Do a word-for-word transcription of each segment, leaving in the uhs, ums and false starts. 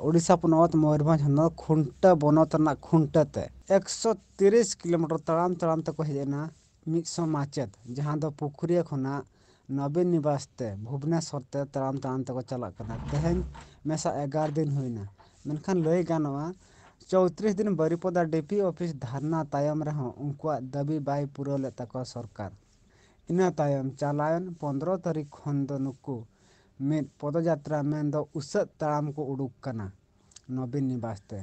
ᱩᱰᱤᱥᱟ ᱯᱚᱱᱚᱛ ᱢᱚᱭᱩᱨᱵᱷᱚᱸᱡᱽ ᱦᱚᱱᱚᱛ ᱠᱷᱩᱱᱴᱟᱹ ᱵᱚᱱᱚᱛ ᱨᱮᱱᱟᱜ ᱠᱷᱩᱱᱴᱟᱹ ᱛᱮ ᱮᱠᱥᱚ ᱛᱤᱨᱤᱥ ᱠᱤᱞᱳᱢᱤᱴᱟᱨ ᱛᱟᱲᱟᱢ ᱛᱟᱲᱟᱢ ᱛᱮᱠᱚ ᱦᱮᱡ ᱮᱱᱟ ᱢᱤᱫ ᱥᱚ ᱢᱟᱪᱮᱛ, ᱡᱟᱦᱟᱸ ᱫᱚ ᱯᱩᱠᱷᱩᱨᱤᱭᱟᱹ ᱠᱷᱚᱱᱟᱜ ᱱᱚᱵᱤᱱ ᱱᱤᱵᱟᱥ ᱛᱮ ᱵᱷᱩᱵᱽᱱᱮᱥᱚᱨ ᱛᱮ ᱛᱟᱲᱟᱢ ᱛᱟᱲᱟᱢ ᱛᱮᱠᱚ ᱪᱟᱞᱟᱜ ᱠᱟᱱᱟ᱾ ᱛᱮᱦᱮᱧ ᱢᱮᱥᱟ ᱮᱜᱟᱨᱚ ᱫᱤᱱ ᱦᱩᱭᱱᱟ, ᱢᱮᱱᱠᱷᱟᱱ ᱞᱟᱹᱭ ᱜᱟᱱᱚᱜᱼᱟ, ᱪᱳᱭᱛᱨᱤᱥ ᱫᱤᱱ ᱵᱟᱨᱤᱯᱚᱫᱟ ᱰᱤ ᱯᱤ ᱚᱯᱷᱤᱥ ᱫᱷᱟᱨᱱᱟ ᱛᱟᱭᱚᱢ ᱨᱮᱦᱚᱸ ᱩᱱᱠᱩᱣᱟᱜ ᱫᱟᱹᱵᱤ ᱵᱟᱭ ᱯᱩᱨᱟᱹᱣ ᱞᱮᱫ ᱛᱟᱠᱚᱣᱟ ᱥᱚᱨᱠᱟᱨ᱾ ᱤᱱᱟᱹ ᱛᱟᱭᱚᱢ ᱪᱟᱞᱟᱣᱮᱱ ᱯᱚᱱᱫᱽᱨᱚ ᱛᱟᱹᱨᱤᱠᱷ ᱠᱷᱚᱱ ᱫᱚ ᱱᱩᱠᱩ ᱢᱤᱫ ᱯᱚᱫᱚᱡᱟᱛᱨᱟ ᱢᱮᱱᱫᱚ ᱩᱥᱟᱹᱫ ᱛᱟᱲᱟᱢ ᱠᱚ ᱩᱰᱩᱠ ᱠᱟᱱᱟ ᱱᱚᱵᱤᱱ ᱱᱤᱵᱟᱥ ᱛᱮ᱾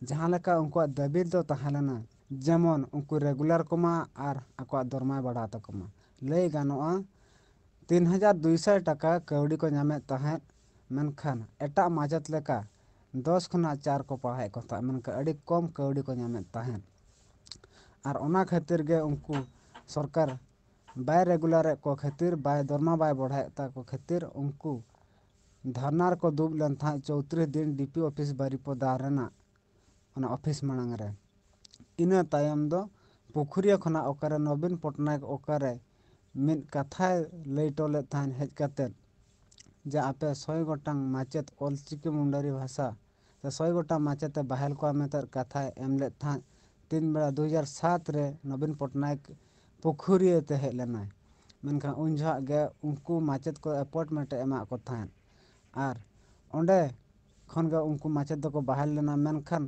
ᱡᱟᱦᱟᱸ ᱞᱮᱠᱟ ᱩᱱᱠᱩᱣᱟᱜ ᱫᱟᱹᱵᱤ ᱫᱚ ᱛᱟᱦᱮᱸ ᱞᱮᱱᱟ, ᱡᱮᱢᱚᱱ ᱩᱱᱠᱩ ᱨᱮᱜᱩᱞᱟᱨ ᱠᱚᱢᱟ ᱟᱨ ᱟᱠᱚᱣᱟᱜ ᱫᱚᱨᱢᱟᱭ ᱵᱟᱲᱦᱟᱣ ᱛᱟᱠᱚ ᱢᱟ᱾ ᱞᱟᱹᱭ ᱜᱟᱱᱚᱜᱼᱟ, ᱛᱤᱱ ᱦᱟᱡᱟᱨ ᱫᱩᱭᱥᱚ ᱴᱟᱠᱟ ᱠᱟᱹᱣᱰᱤ ᱠᱚ ᱧᱟᱢᱮᱫ ᱛᱟᱦᱮᱸᱫ, ᱢᱮᱱᱠᱷᱟᱱ ᱮᱴᱟᱜ ᱢᱟᱪᱮᱛ ᱞᱮᱠᱟ ᱫᱚᱥ ᱠᱷᱚᱱᱟᱜ ᱪᱟᱨ ᱠᱚ ᱯᱟᱲᱦᱟᱣᱮᱫ ᱠᱚ ᱛᱟᱦᱮᱸᱫ, ᱢᱮᱱᱠᱷᱟᱱ ᱟᱹᱰᱤ ᱠᱚᱢ ᱠᱟᱹᱣᱰᱤ ᱠᱚ ᱧᱟᱢᱮᱫ ᱛᱟᱦᱮᱸᱫ᱾ ᱟᱨ ᱚᱱᱟ ᱠᱷᱟᱹᱛᱤᱨ ᱜᱮ ᱩᱱᱠᱩ ᱥᱚᱨᱠᱟᱨ ᱵᱟᱭ ᱨᱮᱜᱩᱞᱟᱨᱮᱫ ᱠᱚ ᱠᱷᱟᱹᱛᱤᱨ, ᱵᱟᱭ ᱫᱚᱨᱢᱟ ᱵᱟᱭ ᱵᱚᱲᱦᱟᱣᱮᱫ ᱛᱟᱠᱚ ᱠᱷᱟᱹᱛᱤᱨ ᱩᱱᱠᱩ ᱫᱷᱟᱨᱱᱟ ᱨᱮᱠᱚ ᱫᱩᱲᱩᱵ ᱞᱮᱱ ᱛᱟᱦᱮᱸᱫ ᱪᱳᱭᱛᱨᱤᱥ ᱫᱤᱱ ᱰᱤ ᱯᱤ ᱚᱯᱷᱤᱥ ᱵᱟᱨᱤᱯᱚᱫᱟ ᱨᱮᱱᱟᱜ ᱚᱱᱟ ᱚᱯᱷᱤᱥ ᱢᱟᱲᱟᱝ ᱨᱮ᱾ ᱤᱱᱟᱹ ᱛᱟᱭᱚᱢ ᱫᱚ ᱯᱩᱠᱷᱩᱨᱤᱭᱟᱹ ᱠᱷᱚᱱᱟᱜ ᱚᱠᱟᱨᱮ ᱱᱚᱵᱤᱱ ᱯᱚᱴᱱᱟᱭᱮᱠ ᱚᱠᱟᱨᱮ ᱢᱤᱫ ᱠᱟᱛᱷᱟᱭ ᱞᱟᱹᱭ ᱦᱚᱴᱚ ᱞᱮᱫ ᱛᱟᱦᱮᱸᱫ ᱦᱮᱡ ᱠᱟᱛᱮᱫ, ᱡᱮ ᱟᱯᱮ ᱥᱚᱭ ᱜᱚᱴᱟᱝ ᱢᱟᱪᱮᱛ ᱚᱞᱪᱤᱠᱤ ᱢᱩᱱᱰᱟᱹᱨᱤ ᱵᱷᱟᱥᱟ ᱥᱮ ᱥᱚᱭ ᱜᱚᱴᱟᱝ ᱢᱟᱪᱮᱛ ᱮ ᱵᱟᱦᱟᱞ ᱠᱚᱣᱟ ᱢᱮᱱᱛᱮ ᱠᱟᱛᱷᱟᱭ ᱮᱢ ᱞᱮᱫ ᱛᱟᱦᱮᱸᱫ᱾ ᱛᱤᱱ ᱵᱮᱲᱟ ᱫᱩ ᱦᱟᱡᱟᱨ ᱥᱟᱛ ᱨᱮ ᱱᱚᱵᱤᱱ ᱯᱚᱴᱱᱟᱭᱮᱠ ᱯᱩᱠᱷᱩᱨᱤᱭᱟᱹ ᱛᱮ ᱦᱮᱡ ᱞᱮᱱᱟᱭ, ᱢᱮᱱᱠᱷᱟᱱ ᱩᱱ ᱡᱚᱦᱚᱜ ᱜᱮ ᱩᱱᱠᱩ ᱢᱟᱪᱮᱛ ᱠᱚ ᱮᱯᱚᱭᱮᱱᱴᱢᱮᱱᱴ ᱮ ᱮᱢᱟᱜ ᱠᱚ ᱛᱟᱦᱮᱸᱫ᱾ ᱟᱨ ᱚᱸᱰᱮ ᱠᱷᱚᱱ ᱜᱮ ᱩᱱᱠᱩ ᱢᱟᱪᱮᱛ ᱫᱚᱠᱚ ᱵᱟᱦᱟᱞ ᱞᱮᱱᱟ᱾ ᱢᱮᱱᱠᱷᱟᱱ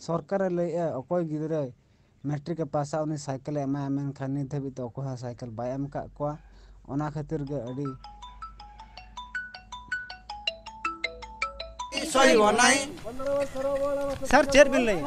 ᱥᱚᱨᱠᱟᱨᱮ ᱞᱟᱹᱭᱮᱫᱼᱟ, ᱚᱠᱚᱭ ᱜᱤᱫᱽᱨᱟᱹ ᱢᱮᱴᱨᱤᱠ ᱮ ᱯᱟᱥᱟ, ᱩᱱᱤ ᱥᱟᱭᱠᱮᱞᱮ ᱮᱢᱟᱭᱟ, ᱢᱮᱱᱠᱷᱟᱱ ᱱᱤᱛ ᱫᱷᱟᱹᱵᱤᱡ ᱛᱮ ᱚᱠᱚᱭ ᱦᱚᱸ ᱥᱟᱭᱠᱮᱞ ᱵᱟᱭ ᱮᱢ ᱟᱠᱟᱫ ᱠᱚᱣᱟ᱾ ᱚᱱᱟ ᱠᱷᱟᱹᱛᱤᱨ ᱜᱮ ᱟᱹᱰᱤ ᱥᱟᱨ, ᱪᱮᱫ ᱵᱤᱱ ᱞᱟᱹᱭᱟ?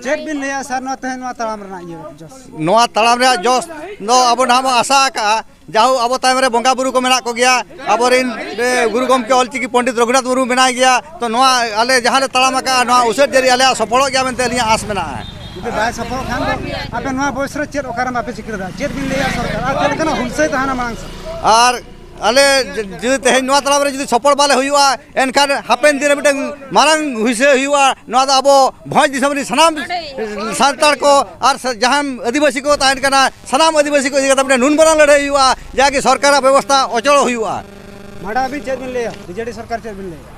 ᱪᱮᱫ ᱵᱤᱱ ᱞᱟᱹᱭᱟ ᱥᱟᱨ, ᱱᱚᱣᱟ ᱛᱮᱦᱮᱧ ᱱᱚᱣᱟ ᱛᱟᱲᱟᱢ ᱨᱮᱱᱟᱜ ᱤᱭᱟᱹ ᱡᱚᱥ? ᱱᱚᱣᱟ ᱛᱟᱲᱟᱢ ᱨᱮᱭᱟᱜ ᱡᱚᱥ ᱫᱚ ᱟᱵᱚ ᱱᱟᱦᱟᱜ ᱵᱚᱱ ᱟᱥᱟ ᱟᱠᱟᱜᱼᱟ, ᱡᱟᱦᱳᱠ, ᱟᱵᱚ ᱛᱟᱭᱚᱢ ᱨᱮ ᱵᱚᱸᱜᱟ ᱵᱩᱨᱩ ᱠᱚ ᱢᱮᱱᱟᱜ ᱠᱚᱜᱮᱭᱟ, ᱟᱵᱚᱨᱮᱱ, ᱮ, ᱜᱩᱨᱩ ᱜᱚᱢᱠᱮ ᱚᱞᱪᱤᱠᱤ ᱯᱚᱱᱰᱤᱛ ᱨᱚᱜᱷᱩᱱᱟᱛᱷ ᱢᱩᱨᱢᱩ ᱢᱮᱱᱟᱭ ᱜᱮᱭᱟ᱾ ᱛᱚ, ᱱᱚᱣᱟ ᱟᱞᱮ ᱡᱟᱦᱟᱸ ᱞᱮ ᱛᱟᱲᱟᱢ ᱟᱠᱟᱜᱼᱟ, ᱱᱚᱣᱟ ᱩᱥᱟᱹᱫ ᱡᱟᱹᱨᱤ ᱟᱞᱮᱭᱟᱜ ᱥᱚᱯᱷᱚᱞᱚᱜ ᱜᱮᱭᱟ ᱢᱮᱱᱛᱮ ᱟᱹᱞᱤᱧᱟᱜ ᱟᱸᱥ ᱢᱮᱱᱟᱜᱼᱟ᱾ ᱡᱩᱫᱤ ᱵᱟᱭ ᱥᱚᱯᱷᱚᱞᱚᱜ ᱠᱷᱟᱱ ᱫᱚ ᱟᱯᱮ ᱱᱚᱣᱟ ᱵᱚᱭᱮᱥ ᱨᱮ ᱪᱮᱫ ᱚᱠᱟᱨᱮ ᱵᱟᱯᱮ ᱪᱤᱠᱟᱹ ᱫᱟᱲᱮᱭᱟᱜᱼᱟ? ᱪᱮᱫ ᱵᱤᱱ ᱞᱟᱹᱭᱟ ᱥᱚᱨᱠᱟᱨ? ᱟᱨ ᱪᱮᱫ ᱞᱮᱠᱟᱱᱟᱜ ᱦᱩᱞᱥᱟᱹᱭ ᱛᱟᱦᱮᱱᱟ ᱢᱟᱲᱟᱝ ᱥᱮᱫ? ᱟᱨ ᱟᱞᱮ ᱡᱩᱫᱤ ᱛᱮᱦᱮᱧ ᱱᱚᱣᱟ ᱛᱟᱲᱟᱢ ᱨᱮ ᱡᱩᱫᱤ ᱥᱚᱯᱷᱚᱞ ᱵᱟᱞᱮ ᱦᱩᱭᱩᱜᱼᱟ, ᱮᱱᱠᱷᱟᱱ ᱦᱟᱯᱮᱱ ᱫᱤᱱ ᱨᱮ ᱢᱤᱫᱴᱟᱝ ᱢᱟᱨᱟᱝ ᱦᱩᱭᱥᱟᱹ ᱦᱩᱭᱩᱜᱼᱟ᱾ ᱱᱚᱣᱟ ᱫᱚ ᱟᱵᱚ ᱵᱷᱚᱸᱡᱽ ᱫᱤᱥᱚᱢ ᱨᱤᱱ ᱥᱟᱱᱟᱢ ᱥᱟᱱᱛᱟᱲ ᱠᱚ ᱟᱨ ᱥᱟ-, ᱡᱟᱦᱟᱸ ᱟᱹᱫᱤᱵᱟᱹᱥᱤ ᱠᱚ ᱛᱟᱦᱮᱱ ᱠᱟᱱᱟ, ᱥᱟᱱᱟᱢ ᱟᱹᱫᱤᱵᱟᱹᱥᱤ ᱠᱚ ᱤᱫᱤ ᱠᱟᱛᱮ ᱢᱤᱫᱴᱟᱝ ᱱᱩᱱ ᱢᱟᱨᱟᱝ ᱞᱟᱹᱲᱦᱟᱹᱭ ᱦᱩᱭᱩᱜᱼᱟ, ᱡᱟᱜᱮ ᱥᱚᱨᱠᱟᱨᱟᱜ ᱵᱮᱵᱚᱥᱛᱷᱟ ᱚᱪᱚᱞ ᱦᱩᱭᱩᱜᱼᱟ᱾ ᱢᱟᱰᱟ, ᱟᱹᱵᱤᱱ ᱪᱮᱫ ᱵᱤᱱ ᱞᱟᱹᱭᱟ? ᱵᱤᱡᱮᱰᱤ ᱥᱚᱨᱠᱟᱨ ᱪᱮᱫ ᱵᱤᱱ ᱞᱟᱹᱭᱟ?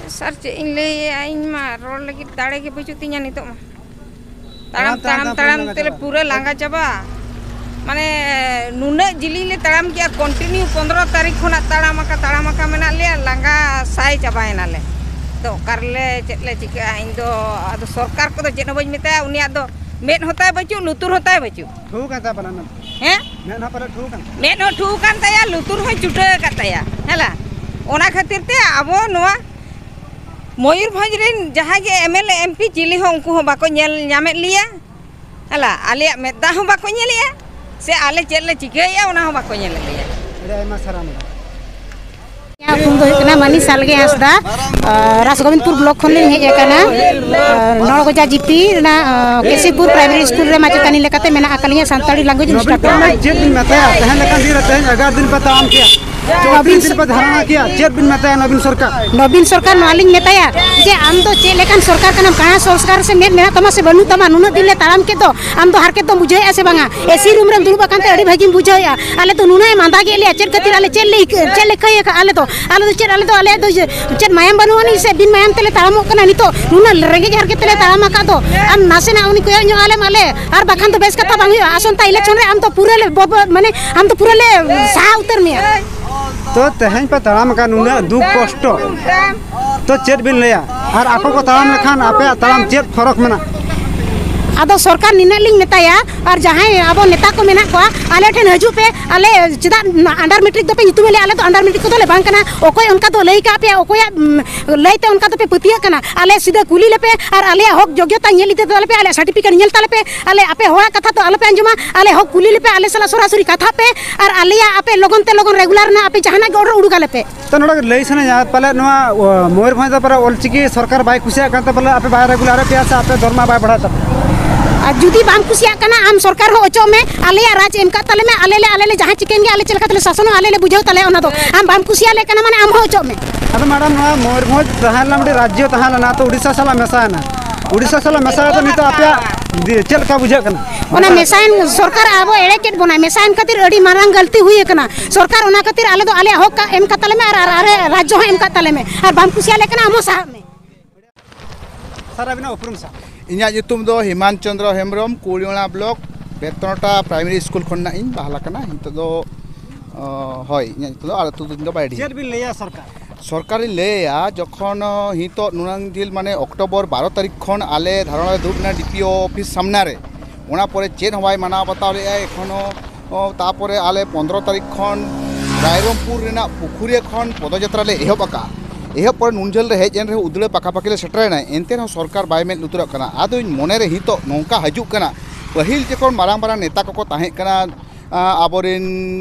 ᱥᱟᱨ, ᱪᱮᱫ ᱤᱧ ᱞᱟᱹᱭᱟ, ᱤᱧ ᱢᱟ ᱨᱚᱲ ᱞᱟᱹᱜᱤᱫ ᱫᱟᱲᱮ ᱜᱮ ᱵᱟᱹᱪᱩᱜ ᱛᱤᱧᱟ ᱱᱤᱛᱚᱜ ᱢᱟ᱾ ᱛᱟᱲᱟᱢ, ᱛᱟᱲᱟᱢ, ᱛᱟᱲᱟᱢ, ᱛᱟᱲᱟᱢ ᱛᱟᱲᱟᱢ ᱛᱟᱲᱟᱢ ᱛᱮᱞᱮ ᱪᱟᱵᱟ᱾ ᱯᱩᱨᱟᱹ ᱞᱟᱸᱜᱟ ᱪᱟᱵᱟ᱾ ᱢᱟᱱᱮ, ᱱᱩᱱᱟᱹᱜ ᱡᱤᱞᱤᱧ ᱞᱮ ᱛᱟᱲᱟᱢ ᱠᱮᱜᱼᱟ, continue ᱯᱚᱱᱫᱽᱨᱚ ᱛᱟᱹᱨᱤᱠᱷ ᱠᱷᱚᱱᱟᱜ ᱛᱟᱲᱟᱢ ᱟᱠᱟ, ᱛᱟᱲᱟᱢ ᱟᱠᱟ ᱢᱮᱱᱟᱜ ᱞᱮᱭᱟ, ᱞᱟᱸᱜᱟ ᱥᱟᱭ ᱪᱟᱵᱟᱭᱮᱱᱟᱞᱮ᱾ ᱛᱚ, ᱚᱠᱟ ᱨᱮᱞᱮ ᱪᱮᱫ ᱞᱮ ᱪᱤᱠᱟᱹᱜᱼᱟ? ᱤᱧ ᱫᱚ ᱟᱫᱚ ᱥᱚᱨᱠᱟᱨ ᱠᱚᱫᱚ ᱪᱮᱫ ᱦᱚᱸ ᱵᱟᱹᱧ ᱢᱮᱛᱟᱭᱟ, ᱩᱱᱤᱭᱟᱜ ᱫᱚ ᱢᱮᱫ ᱦᱚᱸ ᱛᱟᱭ ᱵᱟᱹᱪᱩᱜ, ᱞᱩᱛᱩᱨ ᱦᱚᱸ ᱛᱟᱭ ᱵᱟᱹᱪᱩᱜ᱾ ᱴᱷᱩ ᱠᱟᱱ ᱛᱟᱭ ᱯᱟᱞᱮᱱ᱾ ᱦᱮᱸ? ᱢᱮᱫ ᱦᱚᱸ ᱯᱟᱞᱮ ᱴᱷᱩ ᱠᱟᱱ ᱛᱟᱭ᱾ ᱢᱮᱫ ᱦᱚᱸ ᱴᱷᱩ ᱠᱟᱱ ᱛᱟᱭᱟ, ᱞᱩᱛᱩᱨ ᱦᱚᱸᱭ ᱪᱩᱴᱟᱹ ᱟᱠᱟᱫ ᱛᱟᱭᱟ, ᱦᱮᱞᱟ᱾ ᱚᱱᱟ ᱠᱷᱟᱹᱛᱤᱨ ᱛᱮ ᱟᱵᱚ ᱱᱚᱣᱟ ᱢᱚᱭᱩᱨᱵᱷᱚᱸᱡᱽ ᱨᱮᱱ ᱡᱟᱦᱟᱸᱭ ᱜᱮ MLA, MP, ᱪᱤᱞᱤ ᱦᱚᱸ ᱩᱱᱠᱩ ᱦᱚᱸ ᱵᱟᱠᱚ ᱧᱮᱞ ᱧᱟᱢᱮᱫ ᱞᱮᱭᱟ, ᱦᱮᱞᱟ᱾ ᱟᱞᱮᱭᱟᱜ ᱢᱮᱫ ᱫᱟᱜ ᱦᱚᱸ ᱵᱟᱠᱚ ᱧᱮᱞᱮᱜᱼᱟ, ᱥᱮ ᱟᱞᱮ ᱪᱮᱫ ᱞᱮ ᱪᱤᱠᱟᱹᱭᱮᱜᱼᱟ, ᱚᱱᱟ ᱦᱚᱸ ᱵᱟᱠᱚ ᱧᱮᱞᱮᱫ ᱞᱮᱭᱟ᱾ ᱟᱹᱰᱤ ᱟᱭᱢᱟ ᱥᱟᱨᱦᱟᱣ ᱢᱮᱰᱟᱢ᱾ ᱤᱧᱟᱹᱜ ᱧᱩᱛᱩᱢ ᱫᱚ ᱦᱩᱭᱩᱜ ᱠᱟᱱᱟ ᱢᱟᱹᱱᱤ ᱥᱟᱞᱜᱮ ᱦᱟᱸᱥᱫᱟ᱾ ᱟᱨ, ᱨᱟᱥᱜᱳᱵᱤᱱᱫᱯᱩᱨ ᱵᱞᱚᱠ ᱠᱷᱚᱱ ᱞᱤᱧ ᱦᱮᱡ ᱟᱠᱟᱱᱟ᱾ ᱟᱨ, ᱱᱚᱲᱜᱚᱡᱟ ᱡᱤᱯᱤ ᱨᱮᱱᱟᱜ, ᱟᱨ, ᱠᱮᱥᱤᱯᱩᱨ ᱯᱨᱟᱭᱢᱟᱨᱤ ᱥᱠᱩᱞ ᱨᱮ ᱢᱟᱪᱮᱛᱟᱹᱱᱤ ᱞᱮᱠᱟᱛᱮ ᱢᱮᱱᱟᱜ ᱟᱠᱟᱫ ᱞᱤᱧᱟ, ᱥᱟᱱᱛᱟᱲᱤ ᱞᱮᱝᱜᱩᱭᱮᱡᱽ ᱱᱚᱵᱤᱱ ᱤᱱᱥᱴᱨᱟᱠᱴᱚᱨ᱾ ᱥᱚᱨᱠᱟᱨ ᱪᱮᱫ ᱵᱤᱱ ᱢᱮᱛᱟᱭᱟ? ᱛᱮᱦᱮᱧ ᱞᱮᱠᱟᱱ ᱫᱤᱱ ᱨᱮ ᱛᱮᱦᱮᱧ ᱮᱜᱟᱨᱚ ᱫᱤᱱ ᱯᱮ ᱛᱟᱲᱟᱢ ᱠᱮᱜᱼᱟ, ᱪᱮᱫ ᱵᱤᱱ ᱢᱮᱛᱟᱭᱟ ᱱᱚᱵᱤᱱ ᱥᱚᱨᱠᱟᱨ? ᱱᱚᱵᱤᱱ ᱥᱚᱨᱠᱟᱨ ᱱᱚᱣᱟ ᱞᱤᱧ ᱢᱮᱛᱟᱭᱟ ᱡᱮ ᱟᱢ ᱫᱚ ᱪᱮᱫ ᱞᱮᱠᱟᱱ ᱥᱚᱨᱠᱟᱨ ᱠᱟᱱᱟᱢ? ᱠᱟᱬᱟ ᱥᱚᱨᱠᱟᱨ ᱥᱮ ᱢᱮᱫ ᱢᱮᱱᱟᱜ ᱛᱟᱢᱟ ᱥᱮ ᱵᱟᱹᱱᱩᱜ ᱛᱟᱢᱟ? ᱱᱩᱱᱟᱹᱜ ᱫᱤᱱ ᱞᱮ ᱛᱟᱲᱟᱢ ᱠᱮᱫ ᱫᱚ, ᱟᱢ ᱫᱚ ᱦᱟᱨᱠᱮᱛ ᱫᱚᱢ ᱵᱩᱡᱷᱟᱹᱣᱮᱫᱼᱟ ᱥᱮ ᱵᱟᱝᱟ? AC ᱨᱩᱢ ᱨᱮᱢ ᱫᱩᱲᱩᱵ ᱟᱠᱟᱱ ᱛᱮ ᱟᱹᱰᱤ ᱵᱷᱟᱹᱜᱤᱢ ᱵᱩᱡᱷᱟᱹᱣᱮᱫᱼᱟ᱾ ᱟᱞᱮ ᱫᱚ ᱱᱩᱱᱟᱹᱜ ᱮ ᱢᱟᱸᱫᱟ ᱠᱮᱫ ᱞᱮᱭᱟ, ᱪᱮᱫ ᱠᱷᱟᱹᱛᱤᱨ ᱟᱞᱮ ᱪᱮᱫ ᱞᱮ ᱤᱠᱟᱹ-, ᱪᱮᱫ ᱞᱮ ᱠᱟᱹᱭ ᱟᱠᱟᱫ? ᱟᱞᱮ ᱫᱚ, ᱟᱞᱮ ᱫᱚ ᱪᱮᱫ, ᱟᱞᱮ ᱫᱚ ᱟᱞᱮᱭᱟᱜ ᱫᱚ ᱪᱮᱫ ᱢᱟᱭᱟᱢ ᱵᱟᱹᱱᱩᱜ ᱟᱹᱱᱤᱡ ᱥᱮ ᱵᱤᱱ ᱢᱟᱭᱟᱢ ᱛᱮᱞᱮ ᱛᱟᱲᱟᱢᱚᱜ ᱠᱟᱱᱟ? ᱱᱤᱛᱚᱜ ᱱᱩᱱᱟᱹᱜ ᱨᱮᱸᱜᱮᱡ ᱦᱟᱨᱠᱮᱛ ᱛᱮᱞᱮ ᱛᱟᱲᱟᱢ ᱟᱠᱟᱫ ᱫᱚ, ᱟᱢ ᱱᱟᱥᱮᱱᱟᱜ ᱩᱱᱤ ᱠᱚᱭᱚᱜ ᱧᱚᱜ ᱟᱞᱮᱢ ᱟᱞᱮ, ᱟᱨ ᱵᱟᱠᱷᱟᱱ ᱫᱚ ᱵᱮᱥ ᱠᱟᱛᱷᱟ ᱵᱟᱝ ᱦᱩᱭᱩᱜᱼᱟ᱾ ᱟᱥᱚᱱᱛᱟ election ᱨᱮ ᱟᱢ ᱫᱚ ᱯᱩᱨᱟᱹ ᱞᱮ ᱵᱚᱵ-, ᱢᱟᱱᱮ ᱟᱢ ᱫᱚ ᱯᱩᱨᱟᱹ ᱞᱮ ᱥᱟᱦᱟ ᱩᱛᱟᱹᱨ ᱢᱮᱭᱟ᱾ ᱛᱚ ᱛᱮᱦᱮᱧ ᱯᱮ ᱛᱟᱲᱟᱢ ᱟᱠᱟᱫ ᱱᱩᱱᱟᱹᱜ ᱫᱩᱠ ᱠᱚᱥᱴᱚ, ᱛᱚ ᱪᱮᱫ ᱵᱤᱱ ᱞᱟᱹᱭᱟ? ᱟᱨ ᱟᱠᱚ ᱠᱚ ᱛᱟᱲᱟᱢ ᱞᱮᱠᱷᱟᱱ ᱟᱯᱮᱭᱟᱜ ᱛᱟᱲᱟᱢ ᱪᱮᱫ ᱯᱷᱚᱨᱚᱠ ᱢᱮᱱᱟᱜᱼᱟ? ᱟᱫᱚ ᱥᱚᱨᱠᱟᱨ ᱱᱤᱱᱟᱹᱜ ᱞᱤᱧ ᱢᱮᱛᱟᱭᱟ, ᱟᱨ ᱡᱟᱦᱟᱸᱭ ᱟᱵᱚ ᱱᱮᱛᱟ ᱠᱚ ᱢᱮᱱᱟᱜ ᱠᱚᱣᱟ, ᱟᱞᱮ ᱴᱷᱮᱱ ᱦᱤᱡᱩᱜ ᱯᱮ, ᱟᱞᱮ ᱪᱮᱫᱟᱜ under matric ᱫᱚᱯᱮ ᱧᱩᱛᱩᱢᱮᱫ ᱞᱮᱭᱟ? ᱟᱞᱮ ᱫᱚ under matric ᱠᱚᱫᱚ ᱞᱮ ᱵᱟᱝ ᱠᱟᱱᱟ᱾ ᱚᱠᱚᱭ ᱚᱱᱠᱟ ᱫᱚ ᱞᱟᱹᱭ ᱠᱟᱜ ᱯᱮᱭᱟ? ᱚᱠᱚᱭᱟᱜ, ᱩᱢ, ᱞᱟᱹᱭ ᱛᱮ ᱚᱱᱠᱟ ᱫᱚᱯᱮ ᱯᱟᱹᱛᱭᱟᱹᱜ ᱠᱟᱱᱟ? ᱟᱞᱮ ᱥᱤᱫᱷᱟᱹ ᱠᱩᱞᱤ ᱞᱮᱯᱮ, ᱟᱨ ᱟᱞᱮᱭᱟᱜ ᱦᱚᱠ ᱡᱳᱜᱽᱭᱚᱛᱟ ᱧᱮᱞ ᱤᱫᱤ ᱛᱟᱞᱮ ᱯᱮ, ᱟᱞᱮᱭᱟᱜ certificate ᱧᱮᱞ ᱛᱟᱞᱮ ᱯᱮ, ᱟᱞᱮ ᱟᱯᱮ ᱦᱚᱲᱟᱜ ᱠᱟᱛᱷᱟ ᱫᱚ ᱟᱞᱚᱯᱮ ᱟᱸᱡᱚᱢᱟ, ᱟᱞᱮ ᱦᱚᱠ ᱠᱩᱞᱤ ᱞᱮᱯᱮ, ᱟᱞᱮ ᱥᱟᱞᱟᱜ ᱥᱚᱨᱟᱥᱚᱨᱤ ᱠᱟᱛᱷᱟ ᱯᱮ, ᱟᱨ ᱟᱞᱮᱭᱟᱜ ᱟᱯᱮ ᱞᱚᱜᱚᱱ ᱛᱮ ᱞᱚᱜᱚᱱ regular ᱨᱮᱱᱟᱜ ᱟᱯᱮ ᱡᱟᱦᱟᱱᱟᱜ ᱜᱮ order ᱩᱰᱩᱠ ᱟᱞᱮ ᱯᱮ᱾ ᱛᱚ ᱱᱚᱰᱮ ᱞᱟᱹᱭ ᱥᱟᱱᱟᱧᱟ, ᱯᱟᱞᱮ ᱱᱚᱣᱟ, ᱚ, ᱢᱚᱭᱩᱨᱵᱷᱚᱸᱡᱽ ᱫᱚ ᱯᱟᱞᱮ ᱚᱞᱪᱤᱠᱤ ᱥᱚᱨᱠᱟᱨ ᱵᱟᱭ ᱠᱩᱥᱤᱭᱟᱜ ᱠᱟᱱ ᱛᱮ ᱯᱟᱞᱮ ᱟᱯᱮ ᱵᱟᱭ regular ᱮᱫ ᱯᱮᱭᱟ ᱥᱮ ᱟᱯᱮ ᱫᱚᱨᱢᱟ ᱵᱟᱭ ᱵᱟᱲᱦᱟᱣ ᱛᱟᱯᱮᱭᱟ? ᱟᱨ ᱡᱩᱫᱤ ᱵᱟᱢ ᱠᱩᱥᱤᱭᱟᱜ ᱠᱟᱱᱟ, ᱟᱢ ᱥᱚᱨᱠᱟᱨ ᱦᱚᱸ ᱚᱪᱚᱜ ᱢᱮ, ᱟᱞᱮᱭᱟᱜ ᱨᱟᱡᱽ ᱮᱢ ᱠᱟᱜ ᱛᱟᱞᱮ ᱢᱮ, ᱟᱞᱮ ᱞᱮ, ᱟᱞᱮ ᱞᱮ ᱡᱟᱦᱟᱸ ᱪᱤᱠᱟᱹᱭᱮᱱ ᱜᱮ, ᱟᱞᱮ ᱪᱮᱫ ᱞᱮᱠᱟ ᱛᱮᱞᱮ ᱥᱟᱥᱚᱱᱚᱜᱼᱟ, ᱟᱞᱮ ᱞᱮ ᱵᱩᱡᱷᱟᱹᱣ ᱛᱟᱞᱮᱭᱟ ᱚᱱᱟ ᱫᱚ᱾ ᱟᱢ ᱵᱟᱢ ᱠᱩᱥᱤᱭᱟᱜ ᱞᱮ ᱠᱟᱱᱟ ᱢᱟᱱᱮ ᱟᱢ ᱦᱚᱸ ᱚᱪᱚᱜ ᱢᱮ᱾ ᱟᱫᱚ ᱢᱮᱰᱟᱢ, ᱱᱚᱣᱟ ᱢᱚᱭᱩᱨᱵᱷᱚᱸᱡᱽ ᱛᱟᱦᱮᱸ ᱞᱮᱱᱟ, ᱢᱤᱫᱴᱤᱡ ᱨᱟᱡᱽᱡᱚ ᱛᱟᱦᱮᱸ ᱞᱮᱱᱟ, ᱛᱚ ᱩᱲᱤᱥᱥᱟ ᱥᱟᱞᱟᱜ ᱢᱮᱥᱟᱭᱮᱱᱟ᱾ ᱩᱲᱤᱥᱥᱟ ᱥᱟᱞᱟᱜ ᱢᱮᱥᱟ ᱠᱟᱛᱮ ᱱᱤᱛᱚᱜ ᱟᱯᱮᱭᱟᱜ ᱪᱮᱫ ᱞᱮᱠᱟ ᱵᱩᱡᱷᱟᱹᱜ ᱠᱟᱱᱟ? ᱚᱱᱟ ᱢᱮᱥᱟᱭᱮᱱ ᱥᱚᱨᱠᱟᱨ ᱟᱵᱚ ᱮᱲᱮ ᱠᱮᱫ ᱵᱚᱱᱟᱭ, ᱢᱮᱥᱟᱭᱮᱱ ᱠᱷᱟᱹᱛᱤᱨ ᱟᱹᱰᱤ ᱢᱟᱨᱟᱝ ᱜᱟᱹᱞᱛᱤ ᱦᱩᱭ ᱟᱠᱟᱱᱟ᱾ ᱥᱚᱨᱠᱟᱨ ᱚᱱᱟ ᱠᱷᱟᱹᱛᱤᱨ ᱟᱞᱮ ᱫᱚ ᱟᱞᱮᱭᱟᱜ ᱦᱚᱠ ᱮᱢ ᱠᱟᱜ ᱛᱟᱞᱮ ᱢᱮ ᱟᱨ, ᱟᱨ ᱟᱞᱮ ᱨᱟᱡᱽᱡᱚ ᱦᱚᱸ ᱮᱢ ᱠᱟᱜ ᱛᱟᱞᱮ ᱢᱮ, ᱟᱨ ᱵᱟᱢ ᱠᱩᱥᱤᱭᱟᱜ ᱞᱮ ᱠᱟᱱᱟ ᱟᱢ ᱦᱚᱸ ᱥᱟᱦᱟᱜ ᱢᱮ᱾ ᱥᱟᱨ, ᱟᱹᱵᱤᱱᱟᱜ ᱩᱯᱨᱩᱢ ᱥᱟᱨ? ᱤᱧᱟᱹᱜ ᱧᱩᱛᱩᱢ ᱫᱚ ᱦᱮᱢᱟᱱ ᱪᱚᱸᱫᱽᱨᱚ ᱦᱮᱢᱵᱨᱚᱢ, ᱠᱩᱲᱤᱢᱟᱲᱟ ᱵᱞᱚᱠ, ᱵᱮᱛᱱᱚᱴᱟ ᱯᱨᱟᱭᱢᱟᱨᱤ ᱥᱠᱩᱞ ᱠᱷᱚᱱ ᱱᱟᱜ ᱤᱧ ᱵᱟᱦᱟᱞ ᱟᱠᱟᱱᱟ᱾ ᱱᱤᱛᱚᱜ ᱫᱚ, ᱚ, ᱦᱳᱭ, ᱤᱧᱟᱹᱜ ᱧᱩᱛᱩᱢ ᱫᱚ, ᱟᱨ ᱟᱹᱛᱩ ᱫᱚ ᱤᱧ ᱫᱚ ᱵᱟᱭᱰᱤ᱾ ᱪᱮᱫ ᱵᱤᱱ ᱞᱟᱹᱭᱟ ᱥᱚᱨᱠᱟᱨ? ᱥᱚᱨᱠᱟᱨᱤᱧ ᱞᱟᱹᱭᱟ, ᱡᱚᱠᱷᱚᱱ, ᱚ, ᱱᱤᱛᱚᱜ ᱱᱩᱱᱟᱹᱝ ᱰᱷᱮᱨ, ᱢᱟᱱᱮ, ᱚᱠᱴᱳᱵᱚᱨ ᱵᱟᱨᱚ ᱛᱟᱹᱨᱤᱠᱷ ᱠᱷᱚᱱ ᱟᱞᱮ ᱫᱷᱟᱨᱚᱱᱟ ᱞᱮ ᱫᱩᱲᱩᱵ ᱮᱱᱟ ᱰᱤ ᱯᱤ ᱳ ᱚᱯᱷᱤᱥ ᱥᱟᱢᱱᱟ ᱨᱮ, ᱚᱱᱟ ᱯᱚᱨᱮ ᱪᱮᱫ ᱦᱚᱸ ᱵᱟᱭ ᱢᱟᱱᱟᱣ ᱵᱟᱛᱟᱣ ᱞᱮᱫᱼᱟ᱾ ᱮᱠᱷᱚᱱᱳ, ᱚ, ᱛᱟᱯᱚᱨᱮ ᱟᱞᱮ ᱯᱚᱱᱫᱽᱨᱚ ᱛᱟᱹᱨᱤᱠᱷ ᱠᱷᱚᱱ ᱨᱟᱭᱨᱚᱝᱯᱩᱨ ᱨᱮᱱᱟᱜ ᱯᱩᱠᱷᱩᱨᱤᱭᱟᱹ ᱠᱷᱚᱱ ᱯᱚᱫᱚᱡᱟᱛᱨᱟ ᱞᱮ ᱮᱦᱚᱵ ᱟᱠᱟᱫᱼᱟ᱾ ᱮᱦᱚᱵ ᱯᱚᱨᱮ ᱱᱩᱱ ᱡᱷᱟᱹᱞ ᱨᱮ ᱦᱮᱡ ᱮᱱ ᱨᱮᱦᱚᱸ ᱩᱫᱽᱲᱟᱹ ᱯᱟᱠᱟ ᱯᱟᱠᱤ ᱞᱮ ᱥᱮᱴᱮᱨᱮᱱᱟ, ᱮᱱᱛᱮ ᱨᱮᱦᱚᱸ ᱥᱚᱨᱠᱟᱨ ᱵᱟᱭ ᱢᱮᱫ ᱞᱩᱛᱩᱨᱟᱜ ᱠᱟᱱᱟ᱾ ᱟᱫᱚᱧ ᱢᱚᱱᱮᱨᱮ ᱱᱤᱛᱚᱜ ᱱᱚᱝᱠᱟ ᱦᱤᱡᱩᱜ ᱠᱟᱱᱟ, ᱯᱟᱹᱦᱤᱞ ᱡᱚᱠᱷᱚᱱ ᱢᱟᱨᱟᱝ ᱢᱟᱨᱟᱝ ᱱᱮᱛᱟ ᱠᱚᱠᱚ ᱛᱟᱦᱮᱸ ᱠᱟᱱᱟ, ᱟ, ᱟᱵᱚᱨᱮᱱ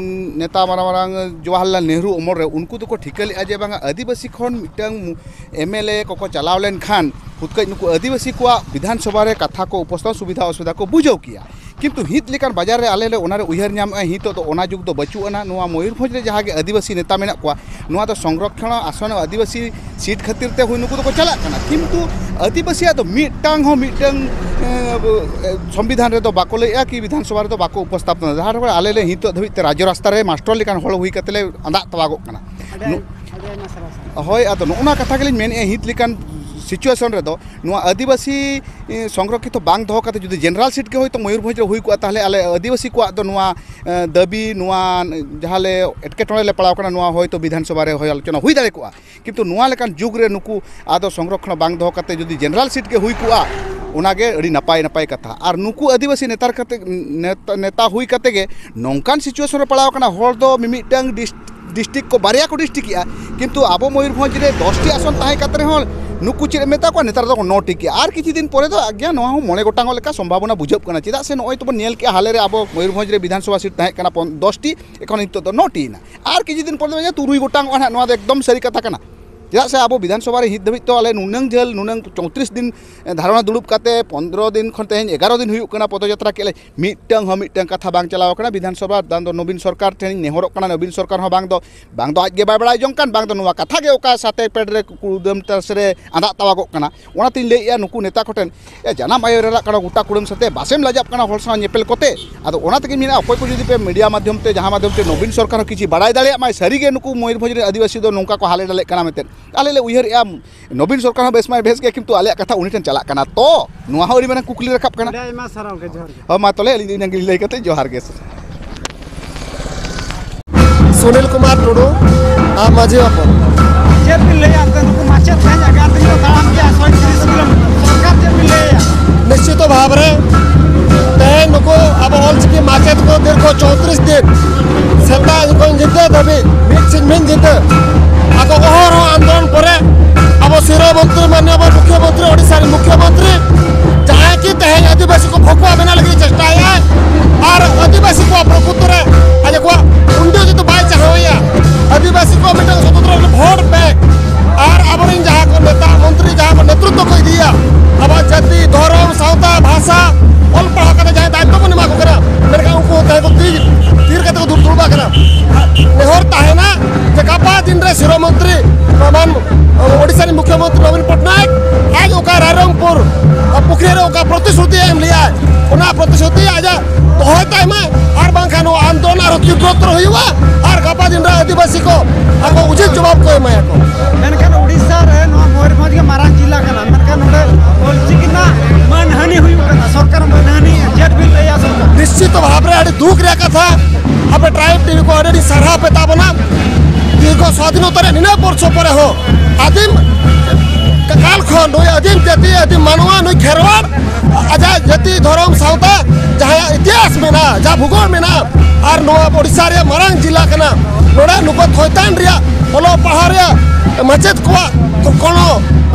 ᱱᱮᱛᱟ ᱢᱟᱨᱟᱝ ᱢᱟᱨᱟᱝ ᱡᱚᱣᱟᱦᱚᱨᱞᱟᱞ ᱱᱮᱦᱨᱩ ᱚᱢᱚᱞ ᱨᱮ, ᱩᱱᱠᱩ ᱫᱚᱠᱚ ᱴᱷᱤᱠᱟᱹ ᱞᱮᱫᱼᱟ ᱡᱮ ᱵᱟᱝᱟ, ᱟᱹᱫᱤᱵᱟᱹᱥᱤ ᱠᱷᱚᱱ ᱢᱤᱫᱴᱟᱝ ᱮᱢ ᱮᱞ ᱮ ᱠᱚᱠᱚ ᱪᱟᱞᱟᱣ ᱞᱮᱱᱠᱷᱟᱱ ᱦᱩᱛᱠᱟᱹᱡ ᱱᱩᱠᱩ ᱟᱹᱫᱤᱵᱟᱹᱥᱤ ᱠᱚᱣᱟᱜ ᱵᱤᱫᱷᱟᱱ ᱥᱚᱵᱷᱟ ᱨᱮ ᱠᱟᱛᱷᱟ ᱠᱚ ᱩᱯᱚᱥᱛᱷᱟᱯᱚᱱ, ᱥᱩᱵᱤᱫᱷᱟ ᱚᱥᱩᱵᱤᱫᱷᱟ ᱠᱚ ᱵᱩᱡᱷᱟᱹᱣ ᱠᱮᱭᱟ᱾ ᱠᱤᱱᱛᱩ ᱱᱤᱛ ᱞᱮᱠᱟᱱ ᱵᱟᱡᱟᱨ ᱨᱮ ᱟᱞᱮ ᱞᱮ ᱚᱱᱟᱨᱮ ᱩᱭᱦᱟᱹᱨ ᱧᱟᱢᱮᱫᱼᱟ, ᱱᱤᱛᱚᱜ ᱫᱚ ᱚᱱᱟ ᱡᱩᱜᱽ ᱫᱚ ᱵᱟᱹᱪᱩᱜ ᱟᱱᱟ᱾ ᱱᱚᱣᱟ ᱢᱚᱭᱩᱨᱵᱷᱚᱸᱡᱽ ᱨᱮ ᱡᱟᱦᱟᱸ ᱜᱮ ᱟᱹᱫᱤᱵᱟᱹᱥᱤ ᱱᱮᱛᱟ ᱢᱮᱱᱟᱜ ᱠᱚᱣᱟ, ᱱᱚᱣᱟ ᱫᱚ ᱥᱚᱝᱨᱚᱠᱷᱚᱱ ᱟᱥᱚᱱ ᱟᱹᱫᱤᱵᱟᱹᱥᱤ ᱥᱤᱴ ᱠᱷᱟᱹᱛᱤᱨ ᱛᱮ ᱦᱩᱭ ᱱᱩᱠᱩ ᱫᱚᱠᱚ ᱪᱟᱞᱟᱜ ᱠᱟᱱᱟ, ᱠᱤᱱᱛᱩ ᱟᱹᱫᱤᱵᱟᱹᱥᱤᱭᱟᱜ ᱫᱚ ᱢᱤᱫᱴᱟᱝ ᱦᱚᱸ ᱢᱤᱫᱴᱟᱝ, ᱮ, ᱮ, ᱥᱚᱝᱵᱤᱫᱷᱟᱱ ᱨᱮᱫᱚ ᱵᱟᱠᱚ ᱞᱟᱹᱭᱮᱜᱼᱟ ᱠᱤ ᱵᱤᱫᱷᱟᱱ ᱥᱚᱵᱷᱟ ᱨᱮᱫᱚ ᱵᱟᱠᱚ ᱩᱯᱚᱥᱛᱷᱟᱯᱚᱱᱟ᱾ ᱡᱟᱦᱟᱸ ᱨᱮ ᱟᱞᱮ ᱞᱮ ᱱᱤᱛᱚᱜ ᱫᱷᱟᱹᱵᱤᱡ ᱛᱮ ᱨᱟᱡᱽ ᱨᱟᱥᱛᱟ ᱨᱮ ᱢᱟᱥᱴᱚᱨ ᱞᱮᱠᱟᱱ ᱦᱚᱲ ᱦᱩᱭ ᱠᱟᱛᱮ ᱞᱮ ᱟᱸᱫᱟᱜ ᱛᱟᱵᱟᱜᱚᱜ ᱠᱟᱱᱟ᱾ ᱟᱹᱰᱤ ᱱᱩ- ᱟᱹᱰᱤ ᱟᱭᱢᱟ ᱥᱟᱨᱦᱟᱣ ᱥᱟᱨ᱾ ᱦᱳᱭ, ᱟᱫᱚ ᱱᱚᱜᱼᱚ ᱱᱟ ᱠᱟᱛᱷᱟ ᱜᱮᱞᱤᱧ ᱢᱮᱱᱮᱫᱼᱟ, ᱱᱤᱛ ᱞᱮᱠᱟᱱ ᱥᱤᱪᱩᱭᱮᱥᱚᱱ ᱨᱮᱫᱚ ᱱᱚᱣᱟ ᱟᱹᱫᱤᱵᱟᱹᱥᱤ, ᱮ, ᱥᱚᱝᱨᱚᱠᱠᱷᱤᱛᱚ ᱵᱟᱝ ᱫᱚᱦᱚ ᱠᱟᱛᱮ ᱡᱩᱫᱤ ᱡᱮᱱᱟᱨᱟᱞ ᱥᱤᱴ ᱜᱮ ᱦᱳᱭᱛᱳ ᱢᱚᱭᱩᱨᱵᱷᱚᱸᱡᱽ ᱨᱮ ᱦᱩᱭ ᱠᱚᱜᱼᱟ, ᱛᱟᱦᱚᱞᱮ ᱟᱞᱮ ᱟᱹᱫᱤᱵᱟᱹᱥᱤ ᱠᱚᱣᱟᱜ ᱫᱚ ᱱᱚᱣᱟ, ᱮ, ᱫᱟᱹᱵᱤ, ᱱᱚᱣᱟ ᱡᱟᱦᱟᱸ ᱞᱮ ᱮᱴᱠᱮᱴᱚᱬᱮ ᱞᱮ ᱯᱟᱲᱟᱣ ᱠᱟᱱᱟ, ᱱᱚᱣᱟ ᱦᱳᱭᱛᱳ ᱵᱤᱫᱷᱟᱱ ᱥᱚᱵᱷᱟ ᱨᱮ ᱦᱚᱭ ᱟᱞᱳᱪᱚᱱᱟ ᱦᱩᱭ ᱫᱟᱲᱮ ᱠᱚᱜᱼᱟ᱾ ᱠᱤᱱᱛᱩ ᱱᱚᱣᱟ ᱞᱮᱠᱟᱱ ᱡᱩᱜᱽ ᱨᱮ ᱱᱩᱠᱩ ᱟᱫᱚ ᱥᱚᱝᱨᱚᱠᱠᱷᱚᱱ ᱵᱟᱝ ᱫᱚᱦᱚ ᱠᱟᱛᱮ ᱡᱩᱫᱤ ᱡᱮᱱᱟᱨᱟᱞ ᱥᱤᱴ ᱜᱮ ᱦᱩᱭ ᱠᱚᱜᱼᱟ, ᱚᱱᱟᱜᱮ ᱟᱹᱰᱤ ᱱᱟᱯᱟᱭ ᱱᱟᱯᱟᱭ ᱠᱟᱛᱷᱟ᱾ ᱟᱨ ᱱᱩᱠᱩ ᱟᱹᱫᱤᱵᱟᱹᱥᱤ ᱱᱮᱛᱟᱨ ᱠᱟᱛᱮ, ᱱᱮᱛᱟ, ᱱᱮᱛᱟ ᱦᱩᱭ ᱠᱟᱛᱮ ᱜᱮ ᱱᱚᱝᱠᱟᱱ ᱥᱤᱪᱩᱭᱮᱥᱚᱱ ᱨᱮ ᱯᱟᱲᱟᱣ ᱠᱟᱱᱟ, ᱦᱚᱲ ᱫᱚ ᱢᱤᱢᱤᱫᱴᱟᱝ ᱰᱤᱥ-, ᱰᱤᱥᱴᱨᱤᱠᱴ ᱠᱚ ᱵᱟᱨᱭᱟ ᱠᱚ ᱰᱤᱥᱴᱨᱤᱠᱴ ᱮᱜᱼᱟ, ᱠᱤᱱᱛᱩ ᱟᱵᱚ ᱢᱚᱭᱩᱨᱵᱷᱚᱸᱡᱽ ᱨᱮ ᱫᱚᱥᱴᱤ ᱟᱥᱚᱱ ᱛᱟᱦᱮᱸ ᱠᱟᱛᱮ ᱨᱮᱦᱚᱸ ᱱᱩᱠᱩ ᱪᱮᱫ ᱮᱢ ᱢᱮᱛᱟ ᱠᱚᱣᱟ, ᱱᱮᱛᱟᱨ ᱫᱚᱠᱚ ᱱᱚ ᱴᱤ ᱠᱮᱜᱼᱟ᱾ ᱟᱨ ᱠᱤᱪᱷᱩ ᱫᱤᱱ ᱯᱚᱨᱮ ᱫᱚ ᱟᱜᱽᱭᱟ ᱱᱚᱣᱟ ᱦᱚᱸ ᱢᱚᱬᱮ ᱜᱚᱴᱟᱝ ᱞᱮᱠᱟ ᱥᱚᱢᱵᱷᱟᱵᱚᱱᱟ ᱵᱩᱡᱷᱟᱹᱜ ᱠᱟᱱᱟ᱾ ᱪᱮᱫᱟᱜ ᱥᱮ ᱱᱚᱜᱼᱚᱭ ᱛᱚᱵᱚᱱ ᱧᱮᱞ ᱠᱮᱜᱼᱟ, ᱦᱟᱞᱮ ᱨᱮ ᱟᱵᱚ ᱢᱚᱭᱩᱨᱵᱷᱚᱸᱡᱽ ᱨᱮ ᱵᱤᱫᱷᱟᱱ ᱥᱚᱵᱷᱟ ᱥᱤᱴ ᱛᱟᱦᱮᱸ ᱠᱟᱱᱟ ᱯᱚᱱ-, ᱫᱚᱥᱴᱤ, ᱮᱠᱷᱚᱱ ᱱᱤᱛᱚᱜ ᱫᱚ ᱱᱚ ᱴᱤ ᱮᱱᱟ᱾ ᱟᱨ ᱠᱤᱪᱷᱩ ᱫᱤᱱ ᱯᱚᱨᱮ ᱫᱚ ᱛᱩᱨᱩᱭ ᱜᱚᱴᱟᱝ ᱚᱜᱼᱟ ᱱᱟᱦᱟᱜ, ᱱᱚᱣᱟ ᱫᱚ ᱮᱠᱫᱚᱢ ᱥᱟᱹᱨᱤ ᱠᱟᱛᱷᱟ ᱠᱟᱱᱟ᱾ ᱪᱮᱫᱟᱜ ᱥᱮ ᱟᱵᱚ ᱵᱤᱫᱷᱟᱱ ᱥᱚᱵᱷᱟ ᱨᱮ ᱱᱤᱛ ᱫᱷᱟᱹᱵᱤᱡ ᱛᱚ ᱟᱞᱮ ᱱᱩᱱᱟᱹᱝ ᱡᱷᱟᱹᱞ, ᱱᱩᱱᱟᱹᱝ ᱪᱳᱭᱛᱨᱤᱥ ᱫᱤᱱ ᱫᱷᱟᱨᱚᱱᱟ ᱫᱩᱲᱩᱵ ᱠᱟᱛᱮ, ᱯᱚᱱᱫᱽᱨᱚ ᱫᱤᱱ ᱠᱷᱚᱱ ᱛᱮᱦᱮᱧ ᱮᱜᱟᱨᱚ ᱫᱤᱱ ᱦᱩᱭᱩᱜ ᱠᱟᱱᱟ ᱯᱚᱫᱚᱡᱟᱛᱨᱟ ᱠᱮᱫ ᱞᱮ, ᱢᱤᱫᱴᱟᱝ ᱦᱚᱸ ᱢᱤᱫᱴᱟᱝ ᱠᱟᱛᱷᱟ ᱵᱟᱝ ᱪᱟᱞᱟᱣ ᱟᱠᱟᱱᱟ ᱵᱤᱫᱷᱟᱱ ᱥᱚᱵᱷᱟ᱾ ᱫᱟᱱ ᱫᱚ ᱱᱚᱵᱤᱱ ᱥᱚᱨᱠᱟᱨ ᱴᱷᱮᱱ ᱤᱧ ᱱᱮᱦᱚᱨᱚᱜ ᱠᱟᱱᱟ, ᱱᱚᱵᱤᱱ ᱥᱚᱨᱠᱟᱨ ᱦᱚᱸ ᱵᱟᱝ ᱫᱚ, ᱵᱟᱝ ᱫᱚ ᱟᱡ ᱜᱮ ᱵᱟᱭ ᱵᱟᱲᱟᱭ ᱡᱚᱝ ᱠᱟᱱ, ᱵᱟᱝ ᱫᱚ ᱱᱚᱣᱟ ᱠᱟᱛᱷᱟ ᱜᱮ ᱚᱠᱟ ᱥᱟᱛᱮ ᱯᱮᱰ ᱨᱮ ᱠᱩᱫᱟᱹᱢ ᱛᱟᱥ ᱨᱮ ᱟᱸᱫᱟᱜ ᱛᱟᱣᱟᱜᱚᱜ ᱠᱟᱱᱟ᱾ ᱚᱱᱟᱛᱤᱧ ᱞᱟᱹᱭᱮᱫᱼᱟ, ᱱᱩᱠᱩ ᱱᱮᱛᱟ ᱠᱚᱴᱷᱮᱱ, ᱮ, ᱡᱟᱱᱟᱢ ᱟᱭᱳ ᱮᱨᱟ ᱨᱟᱜ ᱠᱟᱱᱟ ᱜᱚᱴᱟ ᱠᱩᱲᱟᱹᱢ ᱥᱟᱛᱮ, ᱵᱟᱥᱮᱢ ᱞᱟᱡᱟᱜ ᱠᱟᱱᱟ ᱦᱚᱲ ᱥᱟᱶ ᱧᱮᱯᱮᱞ ᱠᱚᱛᱮ? ᱟᱫᱚ ᱚᱱᱟ ᱛᱮᱜᱮᱧ ᱢᱮᱱᱟ, ᱚᱠᱚᱭ ᱠᱚ ᱡᱩᱫᱤ ᱯᱮ ᱢᱤᱰᱤᱭᱟ ᱢᱟᱫᱽᱫᱷᱚᱢ ᱛᱮ, ᱡᱟᱦᱟᱸ ᱢᱟᱫᱽᱫᱷᱚᱢ ᱛᱮ ᱱᱚᱵᱤᱱ ᱥᱚᱨᱠᱟᱨ ᱦᱚᱸ ᱠᱤᱪᱷᱤ ᱵᱟᱲᱟᱭ ᱫᱟᱲᱮᱭᱟᱜ ᱢᱟᱭ, ᱥᱟᱹᱨᱤᱜᱮ ᱱᱩᱠᱩ ᱢᱚᱭᱩᱨᱵᱷᱚᱸᱡᱽ ᱨᱮᱱ ᱟᱹᱫᱤᱵᱟᱹᱥᱤ ᱫᱚ ᱱᱚᱝᱠᱟ ᱠᱚ ᱦᱟᱞᱮ ᱰᱟᱞᱮᱜ ᱠᱟᱱᱟ ᱢᱮᱱᱛᱮ, ᱟᱞᱮ ᱞᱮ ᱩᱭᱦᱟᱹᱨᱮᱜᱼᱟ, ᱱᱚᱵᱤᱱ ᱥᱚᱨᱠᱟᱨ ᱦᱚᱸ ᱵᱮᱥ ᱢᱟᱭ ᱵᱮᱥ ᱜᱮ, ᱠᱤᱱᱛᱩ ᱟᱞᱮᱭᱟᱜ ᱠᱟᱛᱷᱟ ᱩᱱᱤ ᱴᱷᱮᱱ ᱪᱟᱞᱟᱜ ᱠᱟᱱᱟ᱾ ᱛᱚ ᱱᱚᱣᱟ ᱦᱚᱸ ᱟᱹᱰᱤ ᱢᱟᱨᱟᱝ ᱠᱩᱠᱞᱤ ᱨᱟᱠᱟᱵ ᱠᱟᱱᱟ᱾ ᱟᱹᱰᱤ ᱟᱭᱢᱟ ᱥᱟᱨᱦᱟᱣ ᱜᱚᱢᱠᱮ, ᱡᱚᱦᱟᱨ ᱜᱮ᱾ ᱦᱳᱭ, ᱢᱟ ᱛᱚᱞᱮ ᱟᱹᱞᱤᱧ ᱫᱚ ᱤᱱᱟᱹᱜ ᱜᱮᱞᱤᱧ ᱞᱟᱹᱭ ᱠᱟᱛᱮ ᱡᱚᱦᱟᱨ ᱜᱮ᱾ ᱥᱩᱱᱤᱞ ᱠᱩᱢᱟᱨ ᱴᱩᱰᱩ, ᱟᱢ ᱢᱟᱹᱡᱷᱤ ᱦᱚᱯᱚᱱ᱾ ᱪᱮᱫ ᱵᱤᱱ ᱞᱟᱹᱭᱟ, ᱮᱱᱛᱮ ᱱᱩᱠᱩ ᱢᱟᱪᱮᱫ ᱛᱮᱦᱮᱧ ᱮᱜᱟᱨᱚ ᱫᱤᱱ ᱠᱚ ᱛᱟᱲᱟᱢ ᱠᱮᱜᱼᱟ, ᱥᱚᱭᱛᱨᱤᱥ ᱠᱤᱞᱳᱢᱤᱴᱟᱨ, ᱥᱚᱨᱠᱟᱨ ᱪᱮᱫ ᱵᱤᱱ ᱞᱟᱹᱭᱟ? ᱱᱤᱥᱪᱤᱛ ᱵᱷᱟᱵᱽ ᱨᱮ ᱛᱮᱦᱮᱧ ᱱᱩᱠᱩ ᱟᱵᱚ ᱚᱞᱪᱤᱠᱤ ᱢᱟᱪᱮᱫ ᱠᱚ ᱫᱤᱨᱜᱷᱚ ᱪᱳᱭᱛᱨᱤᱥ ᱫᱤᱱ ᱥᱮᱛᱟᱜ ᱠᱷᱚᱱ ᱧᱤᱫᱟᱹ ᱫᱷᱟᱹᱵᱤᱡ ᱢᱤᱫ ᱥᱤᱧ ᱢᱤᱫ ᱧᱤᱫᱟᱹ ᱟᱠᱚ ᱚᱦᱚᱨᱦᱚᱸ ᱟᱱᱫᱳᱞᱚᱱ ᱯᱚᱨᱮ ᱟᱵᱚ ᱥᱤᱨᱟᱹ ᱢᱚᱱᱛᱨᱤ, ᱢᱟᱱᱱᱤᱭᱚ ᱟᱵᱚ ᱢᱩᱠᱷᱭᱚ ᱢᱚᱱᱛᱨᱤ, ᱳᱰᱤᱥᱟ ᱨᱮᱱ ᱢᱩᱠᱷᱭᱚ ᱢᱚᱱᱛᱨᱤ, ᱡᱟᱦᱟᱸᱭ ᱠᱤ ᱛᱮᱦᱮᱧ ᱟᱹᱫᱤᱵᱟᱹᱥᱤ ᱠᱚ ᱯᱷᱟᱹᱠᱩᱣᱟ ᱵᱮᱱᱟᱣ ᱞᱟᱹᱜᱤᱫ ᱪᱮᱥᱴᱟᱭᱮᱫᱼᱟᱭ ᱟᱨ ᱟᱹᱫᱤᱵᱟᱹᱥᱤ ᱠᱚᱣᱟᱜ ᱯᱨᱚᱠᱩᱛ ᱨᱮ ᱟᱡ ᱠᱚᱣᱟᱜ ᱩᱱᱰᱟᱹ ᱡᱩᱫᱤ ᱵᱟᱭ ᱪᱟᱦᱟᱣᱮᱭᱟ, ᱟᱹᱫᱤᱵᱟᱹᱥᱤ ᱠᱚ ᱢᱤᱫᱴᱟᱝ ᱥᱚᱛᱚᱱᱛᱨᱚ ᱵᱷᱳᱴ ᱯᱮ ᱟᱨ ᱟᱵᱚᱨᱮᱱ ᱡᱟᱦᱟᱸ ᱠᱚ ᱱᱮᱛᱟ ᱢᱚᱱᱛᱨᱤ ᱡᱟᱦᱟᱸ ᱠᱚ ᱱᱮᱛᱨᱤᱛᱵ ᱠᱚ ᱤᱫᱤᱭᱟ, ᱟᱵᱚᱣᱟᱜ ᱡᱟᱹᱛᱤ, ᱫᱷᱚᱨᱚᱢ, ᱥᱟᱶᱛᱟ, ᱵᱷᱟᱥᱟ, ᱚᱞ ᱯᱟᱲᱦᱟᱣ ᱠᱟᱛᱮ ᱡᱟᱦᱟᱸᱭ ᱫᱟᱭᱤᱛᱛᱚ ᱵᱚᱱ ᱮᱢᱟ ᱠᱚ ᱠᱟᱱᱟ, ᱢᱮᱱᱠᱷᱟᱱ ᱩᱱᱠᱩ ᱛᱮᱦᱮᱧ ᱠᱚ ᱛᱤᱨ, ᱛᱤᱨ ᱠᱟᱛᱮ ᱠᱚ ᱫᱩᱲᱩᱵ ᱫᱩᱲᱩᱵ ᱟᱠᱟᱱᱟ᱾ ᱱᱮᱦᱚᱨ ᱛᱟᱦᱮᱱᱟ ᱡᱮ ᱜᱟᱯᱟ ᱫᱤᱱ ᱨᱮ ᱥᱤᱨᱟᱹ ᱢᱚᱱᱛᱨᱤ ᱢᱟᱱ ᱳᱰᱤᱥᱟ ᱨᱮᱱ ᱢᱩᱠᱷᱭᱚ ᱢᱚᱱᱛᱨᱤ ᱱᱚᱵᱤᱱ ᱯᱚᱴᱱᱟᱭᱮᱠ ᱟᱡ ᱚᱠᱟ ᱨᱟᱭᱨᱚᱝᱯᱩᱨ ᱯᱩᱠᱷᱨᱤ ᱨᱮ ᱚᱠᱟ ᱯᱨᱚᱛᱤᱥᱨᱩᱛᱤ ᱮᱢ ᱞᱮᱫᱟᱭ, ᱚᱱᱟ ᱯᱨᱚᱛᱤᱥᱨᱩᱛᱤ ᱟᱡᱟᱜ ᱫᱚᱦᱚᱭ ᱛᱟᱭ ᱢᱟ, ᱟᱨ ᱵᱟᱝᱠᱷᱟᱱ ᱱᱚᱣᱟ ᱟᱱᱫᱳᱞᱚᱱ ᱟᱨᱦᱚᱸ ᱛᱤᱵᱨᱚᱛᱚᱨ ᱦᱩᱭᱩᱜᱼᱟ ᱟᱨ ᱜᱟᱯᱟ ᱫᱤᱱ ᱨᱮ ᱟᱹᱫᱤᱵᱟᱹᱥᱤ ᱠᱚ ᱟᱠᱚ ᱩᱪᱤᱛ ᱡᱚᱵᱟᱵ ᱠᱚ ᱮᱢᱟᱭᱟᱠᱚ᱾ ᱢᱮᱱᱠᱷᱟᱱ ᱳᱰᱤᱥᱟ ᱨᱮ ᱱᱚᱣᱟ ᱢᱚᱭᱩᱨᱵᱷᱚᱸᱡᱽ ᱜᱮ ᱢᱟᱨᱟᱝ ᱡᱤᱞᱟ ᱠᱟᱱᱟ, ᱢᱮᱱᱠᱷᱟᱱ ᱱᱚᱰᱮ ᱚᱞᱪᱤᱠᱤ ᱨᱮᱱᱟᱜ ᱢᱟᱹᱱᱦᱟᱹᱱᱤ ᱦᱩᱭᱩᱜ ᱠᱟᱱᱟ, ᱥᱚᱨᱠᱟᱨ ᱢᱟᱹᱱᱦᱟᱹᱱᱤ ᱪᱮᱫ ᱵᱤᱱ ᱞᱟᱹᱭᱟ ᱥᱚᱨᱠᱟᱨ? ᱱᱤᱥᱪᱤᱛ ᱵᱷᱟᱵᱽ ᱨᱮ ᱟᱹᱰᱤ ᱫᱩᱠ ᱨᱮᱭᱟᱜ ᱠᱟᱛᱷᱟ, ᱟᱯᱮ ᱴᱨᱟᱭᱤᱵᱽ ᱴᱤᱵᱷᱤ ᱠᱚ ᱟᱹᱰᱤ ᱟᱹᱰᱤ ᱥᱟᱨᱦᱟᱣ ᱯᱮ ᱛᱟᱵᱚᱱᱟ᱾ ᱫᱤᱨᱜᱷᱚ ᱥᱟᱫᱷᱤᱱᱚᱛᱟ ᱨᱮ ᱱᱤᱱᱟᱹᱜ ᱵᱚᱨᱥᱚ ᱯᱚᱨᱮ ᱦᱚᱸ ᱟᱹᱫᱤᱢ ᱠᱟᱞ ᱠᱷᱚᱱ ᱱᱩᱭ ᱟᱹᱫᱤᱢ ᱡᱟᱹᱛᱤ, ᱟᱹᱫᱤᱢ ᱢᱟᱱᱣᱟ, ᱱᱩᱭ ᱠᱷᱮᱨᱣᱟᱲ ᱟᱡᱟᱜ ᱡᱟᱹᱛᱤ, ᱫᱷᱚᱨᱚᱢ, ᱥᱟᱶᱛᱟ, ᱡᱟᱦᱟᱸᱭᱟᱜ ᱤᱛᱤᱦᱟᱥ ᱢᱮᱱᱟᱜᱼᱟ, ᱡᱟᱦᱟᱸ ᱵᱷᱩᱜᱳᱞ ᱢᱮᱱᱟᱜᱼᱟ, ᱟᱨ ᱱᱚᱣᱟ ᱳᱰᱤᱥᱟ ᱨᱮᱭᱟᱜ ᱢᱟᱨᱟᱝ ᱡᱤᱞᱟ ᱠᱟᱱᱟ, ᱱᱚᱰᱮ ᱱᱩᱠᱩ ᱛᱷᱚᱭᱛᱟᱱ ᱨᱮᱭᱟᱜ ᱚᱞᱚᱜ ᱯᱟᱲᱦᱟᱣ ᱨᱮᱭᱟᱜ ᱢᱟᱪᱮᱫ ᱠᱚᱣᱟᱜ ᱠᱚ-, ᱠᱳᱱᱳ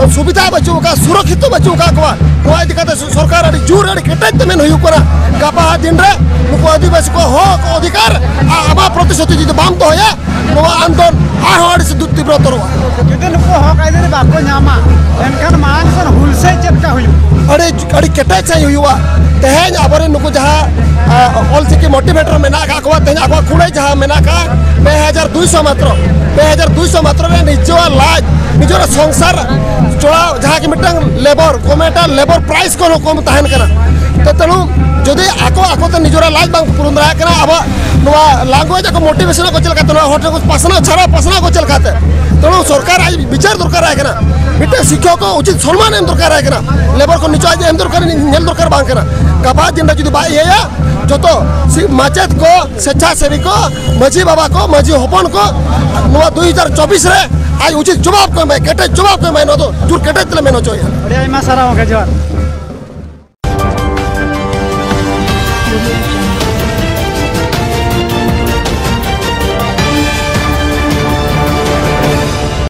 ᱥᱩᱵᱤᱫᱷᱟ ᱵᱟᱹᱪᱩᱜ ᱟᱠᱟᱫ, ᱥᱩᱨᱚᱠᱠᱷᱤᱛ ᱵᱟᱹᱪᱩᱜ ᱟᱠᱟᱫ ᱠᱚᱣᱟ᱾ ᱱᱚᱣᱟ ᱤᱫᱤ ᱠᱟᱛᱮ ᱥᱚᱨᱠᱟᱨ ᱟᱹᱰᱤ ᱡᱳᱨ, ᱟᱹᱰᱤ ᱠᱮᱴᱮᱡ ᱛᱮ ᱢᱮᱱ ᱦᱩᱭᱩᱜ ᱠᱟᱱᱟ, ᱜᱟᱯᱟ ᱫᱤᱱ ᱨᱮ ᱱᱩᱠᱩ ᱟᱹᱫᱤᱵᱟᱹᱥᱤ ᱠᱚ ᱦᱚᱠ ᱚᱫᱷᱤᱠᱟᱨ ᱟᱨ ᱟᱢᱟᱜ ᱯᱨᱚᱛᱤᱥᱨᱩᱛᱤ ᱡᱩᱫᱤ ᱵᱟᱢ ᱫᱚᱦᱚᱭᱟ, ᱱᱚᱣᱟ ᱟᱱᱫᱳᱞᱚᱱ ᱟᱨᱦᱚᱸ ᱟᱹᱰᱤ ᱛᱤᱵᱨᱚᱛᱚᱨᱚᱜᱼᱟ᱾ ᱡᱩᱫᱤ ᱱᱩᱠᱩ ᱦᱚᱠ ᱟᱹᱭᱫᱟᱹᱨᱤ ᱵᱟᱠᱚ ᱧᱟᱢᱟ, ᱮᱱᱠᱷᱟᱱ ᱢᱟᱲᱟᱝ ᱥᱮᱱ ᱦᱩᱞᱥᱟᱹᱭ ᱪᱮᱫ ᱞᱮᱠᱟ ᱦᱩᱭᱩᱜᱼᱟ? ᱟᱹᱰᱤ, ᱟᱹᱰᱤ ᱠᱮᱴᱮᱡ ᱥᱟᱺᱦᱤᱡ ᱦᱩᱭᱩᱜᱼᱟ᱾ ᱛᱮᱦᱮᱧ ᱟᱵᱚᱨᱮᱱ ᱱᱩᱠᱩ ᱡᱟᱦᱟᱸ, ᱟ, ᱚᱞᱪᱤᱠᱤ ᱢᱳᱴᱤᱵᱷᱮᱴᱟᱨ ᱢᱮᱱᱟᱜ ᱟᱠᱟᱫ ᱠᱚᱣᱟ, ᱛᱮᱦᱮᱧ ᱟᱠᱚᱣᱟᱜ ᱠᱩᱲᱟᱹᱭ ᱡᱟᱦᱟᱸ ᱢᱮᱱᱟᱜ ᱟᱠᱟᱫ ᱯᱮ ᱦᱟᱡᱟᱨ ᱫᱩᱭᱥᱚ ᱢᱟᱛᱨᱚ, ᱯᱮ ᱦᱟᱡᱟᱨ ᱫᱩᱭᱥᱚ ᱢᱟᱛᱨᱚ ᱨᱮ ᱱᱤᱡᱮᱨᱟᱜ ᱞᱟᱡ, ᱱᱤᱡᱮᱨᱟᱜ ᱥᱚᱝᱥᱟᱨ ᱪᱚᱲᱟᱣ, ᱡᱟᱦᱟᱸ ᱠᱤ ᱢᱤᱫᱴᱟᱝ ᱞᱮᱵᱚᱨ, ᱜᱚᱵᱷᱚᱨᱱᱢᱮᱱᱴ ᱟᱜ ᱞᱮᱵᱚᱨ ᱯᱨᱟᱭᱤᱥ ᱠᱷᱚᱱ ᱦᱚᱸ ᱠᱚᱢ ᱛᱟᱦᱮᱱ ᱠᱟᱱᱟ᱾ ᱛᱚ ᱛᱮᱱᱩ ᱡᱩᱫᱤ ᱟᱠᱚ ᱟᱠᱚᱛᱮ ᱱᱤᱡᱮᱨᱟᱜ ᱞᱟᱡ ᱵᱟᱝ ᱯᱩᱨᱩᱱ ᱫᱟᱲᱮᱭᱟᱜ ᱠᱟᱱᱟ, ᱟᱵᱚᱣᱟᱜ ᱱᱚᱣᱟ ᱞᱟᱝᱜᱩᱭᱮᱡᱽ ᱟᱠᱚ ᱢᱳᱴᱤᱵᱷᱮᱥᱚᱱ ᱟᱠᱚ ᱪᱮᱫ ᱞᱮᱠᱟᱛᱮ, ᱱᱚᱣᱟ ᱦᱚᱲ ᱴᱷᱮᱱ ᱠᱚ ᱯᱟᱥᱱᱟᱣ ᱪᱷᱟᱲᱟ ᱯᱟᱥᱱᱟᱣ ᱠᱚ ᱪᱮᱫ ᱞᱮᱠᱟᱛᱮ? ᱛᱮᱱᱩ ᱥᱚᱨᱠᱟᱨ ᱟᱡ ᱵᱤᱪᱟᱹᱨ ᱫᱚᱨᱠᱟᱨᱟᱭ ᱠᱟᱱᱟ, ᱢᱤᱫᱴᱮᱱ ᱥᱤᱠᱠᱷᱚᱠ ᱠᱚ ᱩᱪᱤᱛ ᱥᱚᱱᱢᱟᱱ ᱮᱢ ᱫᱚᱨᱠᱟᱨᱟᱭ ᱠᱟᱱᱟ, ᱞᱮᱵᱚᱨ ᱠᱚ ᱱᱤᱪᱚᱜ ᱟᱡ ᱮᱢ ᱫᱚᱨᱠᱟᱨ, ᱧᱮᱞ ᱫᱚᱨᱠᱟᱨ ᱵᱟᱝ ᱠᱟᱱᱟ᱾ ᱜᱟᱯᱟ ᱫᱤᱱ ᱨᱮ ᱡᱩᱫᱤ ᱵᱟᱭ ᱤᱭᱟᱹᱭᱟ, ᱡᱚᱛᱚ ᱥᱤ-, ᱢᱟᱪᱮᱫ ᱠᱚ, ᱥᱮᱪᱪᱷᱟᱥᱮᱵᱤ ᱠᱚ, ᱢᱟᱹᱡᱷᱤ ᱵᱟᱵᱟ ᱠᱚ, ᱢᱟᱹᱡᱷᱤ ᱦᱚᱯᱚᱱ ᱠᱚ, ᱱᱚᱣᱟ ᱫᱩᱭ ᱦᱟᱡᱟᱨ ᱪᱚᱵᱵᱤᱥ ᱨᱮ ᱟᱡ ᱩᱪᱤᱛ ᱡᱚᱵᱟᱵ ᱠᱚ ᱮᱢᱟᱭ, ᱠᱮᱴᱮᱡ ᱡᱚᱵᱟᱵ ᱠᱚ ᱮᱢᱟᱭ, ᱱᱚᱣᱟ ᱫᱚ ᱡᱳᱨ ᱠᱮᱴᱮᱡ ᱛᱮᱞᱮ ᱢᱮᱱ ᱦᱚᱪᱚᱭᱟ᱾ ᱟᱹᱰᱤ ᱟᱭᱢᱟ ᱥᱟᱨᱦᱟᱣ ᱜᱚᱢᱠᱮ, ᱡᱚᱦᱟᱨ᱾